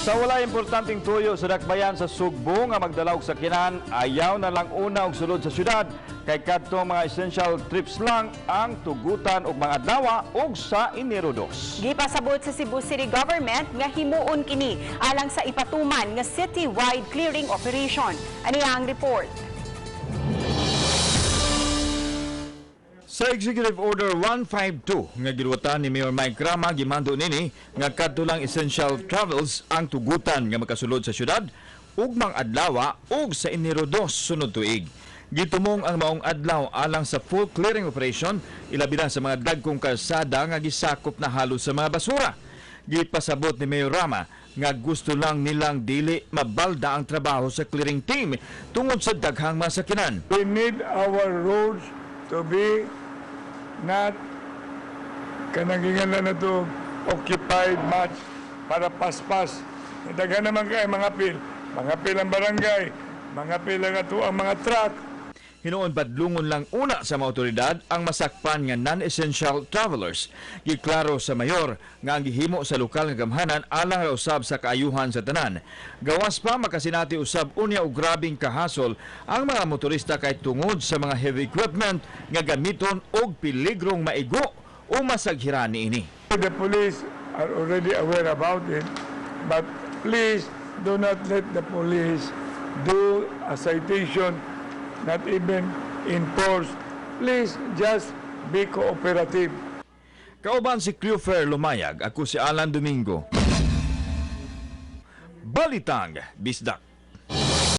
Sa wala importanteng tuyo sa dakbayan sa Sugbo nga magdala og sakyanan, ayaw na lang una og sulod sa syudad kay kadtong mga essential trips lang ang tugutan og mga adlaw ug sa Enero 2. Gipasabot sa Cebu City Government nga himuon kini alang sa ipatuman nga citywide clearing operation. Ani ang report. Sa Executive Order 152 nga giluwatan ni Mayor Mike Rama, gimando nini nga kadto lang essential travels ang tugutan nga makasulod sa syudad ugmang adlaw ug sa Enero 2 sunod tuig. Gitumong ang maong adlaw alang sa full clearing operation, ilabi na sa mga dagkong kalsada nga gisakop na halos sa mga basura. Gipasabot ni Mayor Rama nga gusto lang nilang dili mabalda ang trabaho sa clearing team tungod sa daghang masakyanan. We need our roads to be not kanang na to occupied much para paspas. Daghan naman kay mga pil. Mga pil ang barangay, mga pil ang ato ang mga truck. Hinuon badlungon lang una sa mga otoridad ang masakpan nga non-essential travelers. Giklaro sa mayor nga ang gihimo sa lokal nga gamhanan alang ra usab sa kaayuhan sa tanan. Gawas pa, makasinati usab unya og grabing kahasol ang mga motorista kay tungod sa mga heavy equipment nga gamiton og piligrong maigo o masaghiran niini. The police are already aware about it, but please do not let the police do a citation, not even enforce. Please just be cooperative. Kauban si Cleofer Lumayag, ako si Alan Domingo. Balitang Bisdak.